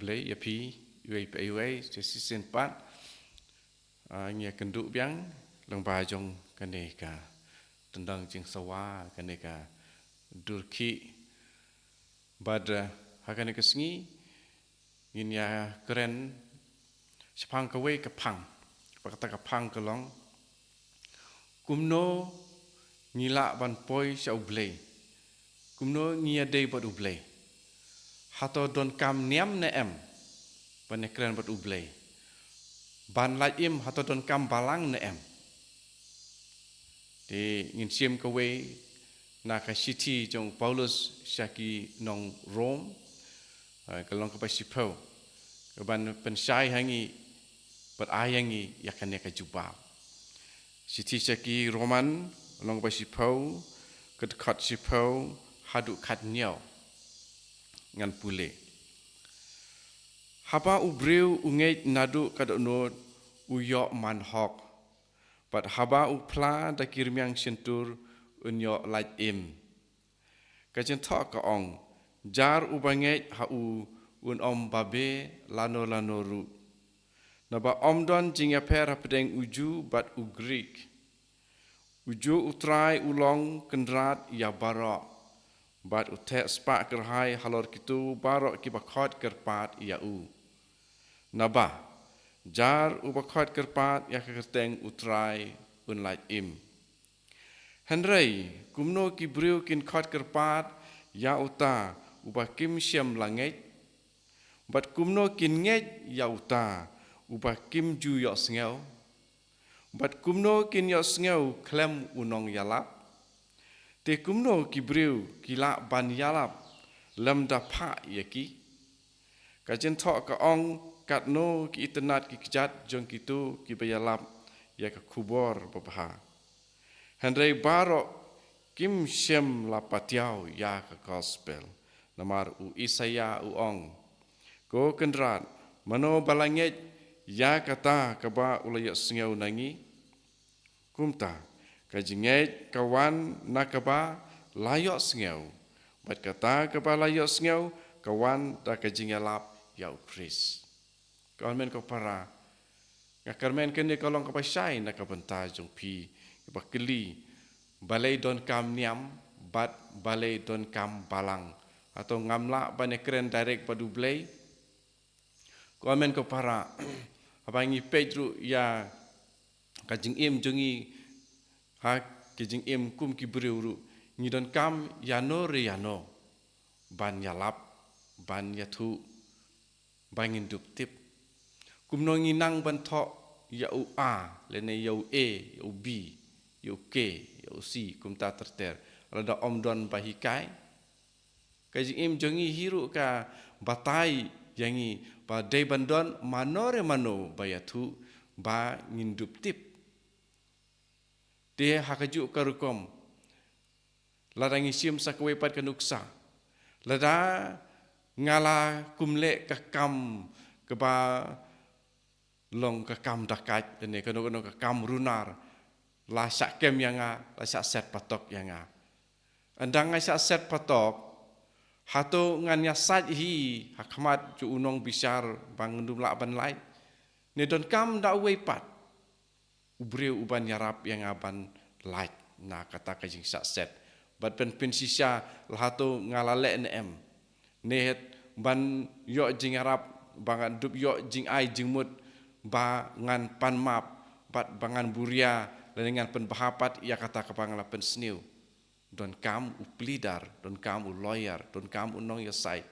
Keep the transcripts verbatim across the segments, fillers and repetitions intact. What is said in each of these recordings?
Blei ïa phi, iwei pa iwei, shisien pat. Ah, ngi ïa kynduh biang lyngba jong kane ka tyndong jingsawa, kane ka dur khih. Bad, eh, ha kane ka sngi, ngin ïa kren shaphang kawei ka phang. Ba kata ka phang ka long, kumno ngi lah ban poi sha U Blei? Kumno ngi ïadei bad U Blei? Hato donkam niam ne em ban ïa kren bad U Blei? Ban lait im, hato donkam balang ne em? Te ngin shim kawei na ka shithi jong u Paulus sha ki nong Rom, eh, ka lynnong kaba shiphew, kaban pynshai ha ngi bad ai ha ngi ïa kane ka jubab. Shithi sha ki Roman, lynnong kaba shiphew, ka dkhot shiphew haduh khathynñiew. Ngan pule. Haba u briew u ngeit naduh ka dohnud, u ïoh man hok. Bad haba u phla da ki rmiang shyntur, un ïoh lait im. Ka jingthoh ka ong, jar uba ngeit ha u, un ym babe lano lano ruh. Naba ym don jingïapher hapdeng u Jiw bad u Grik. U Jiw U Trai u long kynrad ïa baroh. Bad u theh spah kyrhai halor kito baroh kiba khot kyrpad ïa u. Naba, jar uba khot kyrpad ïa ka kyrteng U Trai, un lait im. Hynrei, kumno ki briew kin khot kyrpad ïa uta uba kim shym la ngeit? Bad kumno kin ngeit ïa uta uba kim ju ïohsngew? Bad kumno kin ïohsngew khlem u nongïalap? Te kumno ki briew ki lah ban ïalap lymda phah ïa ki? Ka jingthoh ka ong, katno ki itynnad ki kjat jong kito kiba ïalap ïa ka khubor babha. Hynrei baroh kim shym la patiaw ïa ka gospel. Namar u Isaïah u ong, ko kynrad, mano ba la ngeit ïa kata kaba u la ïohsngew na ngi? Kumta, ka jingngeit ka wan na kaba la ïohsngew, bad kata kaba la ïohsngew ka wan da ka jingïalap ïa u Khrist. Ko hynmen ko para, nga kyrmen kane ka long kaba shai na ka bynta jong phi, kaba kylli, balei donkam niam bad balei donkam balang? Hato ngam lah ban ïakren direct bad U Blei? Ko hynmen ko para, haba ngi peit ruh ïa ka jingim jong ngi, ha ka jingim kum ki briew ruh, ngi donkam ïano re ïano ban ïalap, ban ïathuh, ba ngin dup tip. Kumno ngi nang ban thoh ïa u A, lane ïa u A, ïa u B, ïa u K, ïa u C, kumta ter ter, lada ym don ba hikai? Ka jingim jong ngi hi ruh ka batai ïa ngi ba dei ban don mano re mano ba ïathuh ba ngin dup tip. Te ha kajuh ka rukom, lada ngi shim sa kawei pat ka nuksa, lada nga la kum leh ka kam kaba long ka kam dakait, lane kano kano ka kam runar, la shah kem ïa nga, la shah set patok ïa nga. Ynda nga shah set patok, hato ngan ïasaid hi ha khmat jong u nongbishar ba ngan ym lah ban lait? Ne donkam da uwei pat u briew uban ïarap ïa nga ban lait na kata ka jingshah set? Bad ban pynshisha, la hato nga la leh ne em? Ne het ban ïoh jingïarap, ba ngan dup ïoh jingai jingmut, ba ngan pan map, bad ba ngan buria, lane ngan pynbha pat ïa kata kaba nga la pynsniew. Donkam u pleader, donkam u lawyer, donkam u nongïasaid.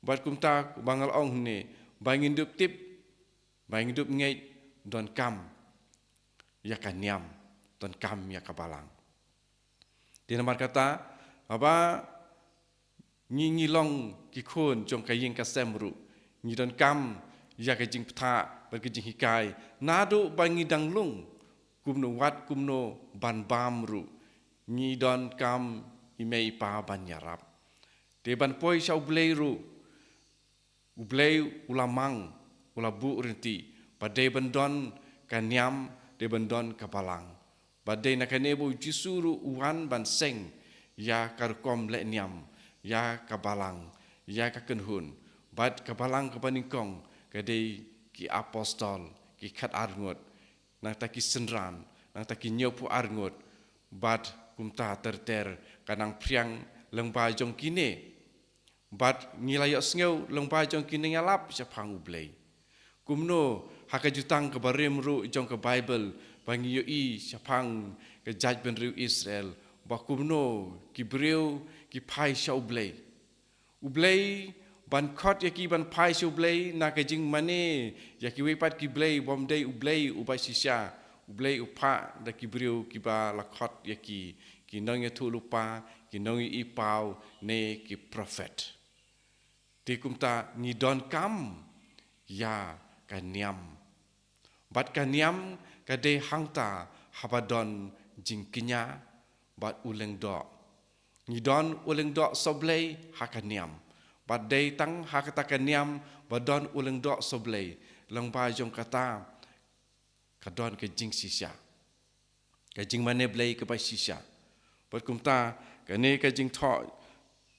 Bad kumta ba nga la ong hangne, ba ngin dup tip, ba ngin dup ngeit, donkam ïa ka niam, donkam ïa ka balang. Te namar kata, haba ngi, ngi long ki khun jong ka ïing ka sem ruh, ngi donkam ïa ka jingbthah bad ka jinghikai. Naduh ba ngi dang lung, kumno wat kumno ban bam ruh, ngi donkam i mei i pa ban ïarap. Te ban poi sha U Blei ruh, U Blei u la mang, u la buh rynti, ba dei ban don ka niam, dei ban don ka balang. Ba dei na kane ba U Jisu ruh u wan ban seng ïa ka rukom leh niam, ïa ka balang, ïa ka kynhun, Bad ka balang kaba nyngkong ka dei ki apostol, ki khat arngut, nangta ki synran, nangta ki hynñiewphew arngut. Bad kumta ter ter ka nang phriang lyngba jong kine. Bad ngi la ïohsngew lyngba jong ki nongïalap shaphang U Blei. Kumno ha ka jutang kaba rim ruh jong ka Baibl ba ngi ïohi shaphang ka jaitbynriew Israel, ba kumno ki briew ki phai sha U Blei. U Blei, ban khot ïa ki ban phai sha U Blei na ka jingmane ïa kiwei pat ki blei, bym dei U Blei uba shisha. U Blei u phah da ki briew kiba la khot ïa ki, ki nongïathuhlypa, ki nongïohi paw, ne ki prophet. Te kumta ngi donkam ïa ka niam. Bad ka niam ka dei hangta haba don jingkñia bad u lyngdoh. Ngi don u lyngdoh sohblei ha ka niam. Bad dei tang ha kata ka niam ba don u lyngdoh sohblei, lyngba jong kata ka don ka jingshisha, ka jingmane Blei kaba shisha. Bad kumta, kane ka jingthoh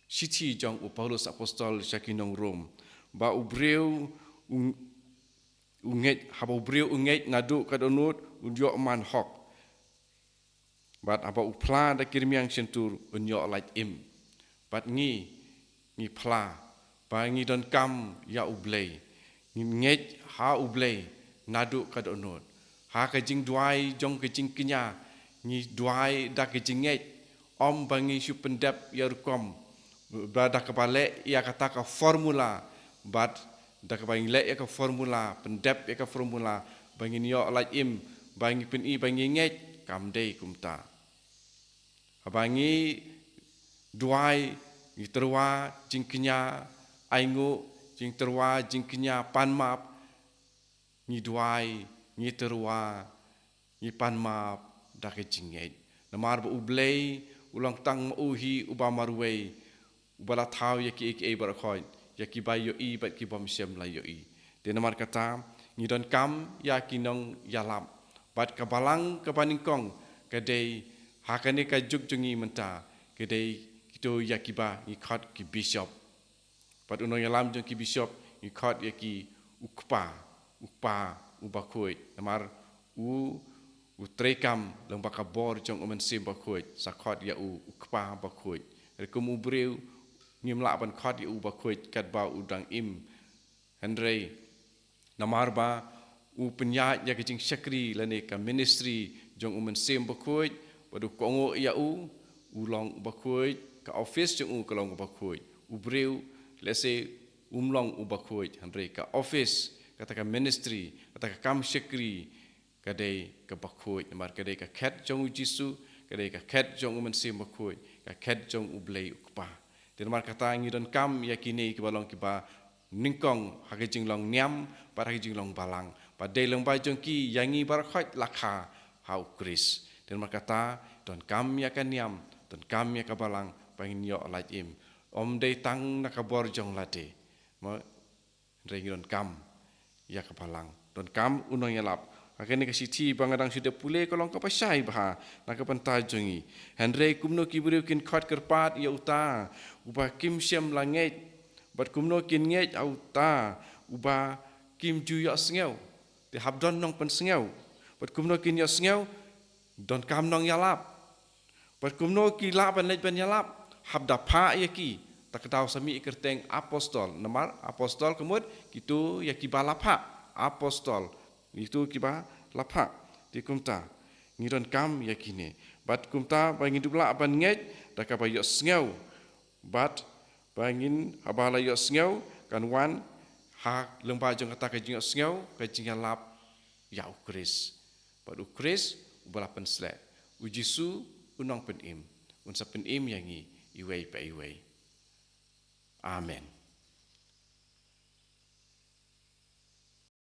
shithi jong u Paulus apostol sha ki nong Rom, ba u briew u, u ngeit, haba u briew u ngeit naduh ka dohnud, un ïoh man hok. Bad haba u phla da ki rmiang shyntur, un ïoh lait im. Bad ngi, ngi phla ba ngi donkam ïa U Blei. Ngi ngeit ha U Blei naduh ka dohnud. Ha ka jingduwai jong ka jingkñia, ngi duwai da ka jingngeit, ym ba ngi shu pyndep ïa rukom, ba da kaba leh ïa kata ka formula, bad da kaba ngi leh ïa ka formula, pyndep ïa ka formula, ba ngin ïoh lait im, ba ngi pyni ba ngi ngeit, kam dei kumta. Haba ngi duwai, ngi tyrwa jingkñia ainguh, ngi tyrwa jingkñia pan map, ngi duwai, ngi tyrwa, ngi pan map da ka jingngeit. Namar ba U Blei u long tang ma u hi uba marwei, uba la thaw ïa kiei kiei baroh khoit, ïa kiba ïohi bad ki bym shym la ïohi. Te namar kata, ngi donkam ïa ki nongïalap. Bad ka balang kaba nyngkong ka dei ha kane ka juk jong ngi mynta, ka dei kito ïa kiba ngi khot ki bishop. Bad u nongïalam jong ki bishop ngi khot ïa ki u kpa, u kpa u bakhuid. Namar u, u treikam lyngba ka bor jong U Mynsiem Bakhuid, sa khot ïa u u kpa bakhuid. Hynrei kum u briew ngim lah ban khot ïa u bakhuid katba u dang im. Hynrei namar ba u pynïaid ïa ka jingshakri lane ka ministry jong U Mynsiem Bakhuid, bad u kohnguh ïa u, u long u bakhuid, ka office jong u ka long u bakhuid. U briew, lehse um long u bakhuid, hynrei ka office, kata ka ministry, kata ka kam shakri, ka dei ka bakhuid, namar ka dei ka khet jong U Jisu, ka dei ka khet jong U Mynsiem Bakhuid, ka khet jong U Blei u Kpa. Te namar kata ngi donkam ïa kine kiba long kiba nyngkong ha ka jinglong niam, bad ha ka jinglong balang. Bad dei lyngba jong ki ïa ngi baroh khoit la kha ha U Khrist. Te namar kata, donkam ïa ka niam, donkam ïa ka balang, ba ngin ïoh lait im. Ym dei tang na ka bor jong lade. Mo, hynrei ngi donkam ïa ka balang. Donkam u nongïalap. Ha kane ka shithi ba nga dang shu dep pule ka long kaba shai bha na ka bynta jong ngi. Hynrei kumno ki briew kin khot kyrpad ïa uta uba kim shym la ngeit, bad kumno kin ngeit ha uta uba kim ju ïohsngew. Te hap don nongpynsngew. Bad kumno kin ïohsngew, donkam nongïalap. Bad kumno ki lah ban leit ban ïalap, hap da phah ïa ki. Ta ka daw sa mih ïa ka kyrteng apostol. Namar apostol ka mut kito ïa kiba la phah. Apostol, kito kiba la phah. Te kumta, ngi donkam ïa kine. Bad kumta ba ngin dup lah ban ngeit da kaba ïohsngew. Bad ba ngin, haba la ïohsngew, kan wan ha lyngba jong kata ka jingïohsngew ka jingïalap ïa U Khrist. Bad U Khrist uba la pynsleh, U Jisu u Nongpynim, un sa pynim ïa ngi iwei pa iwei. Amen.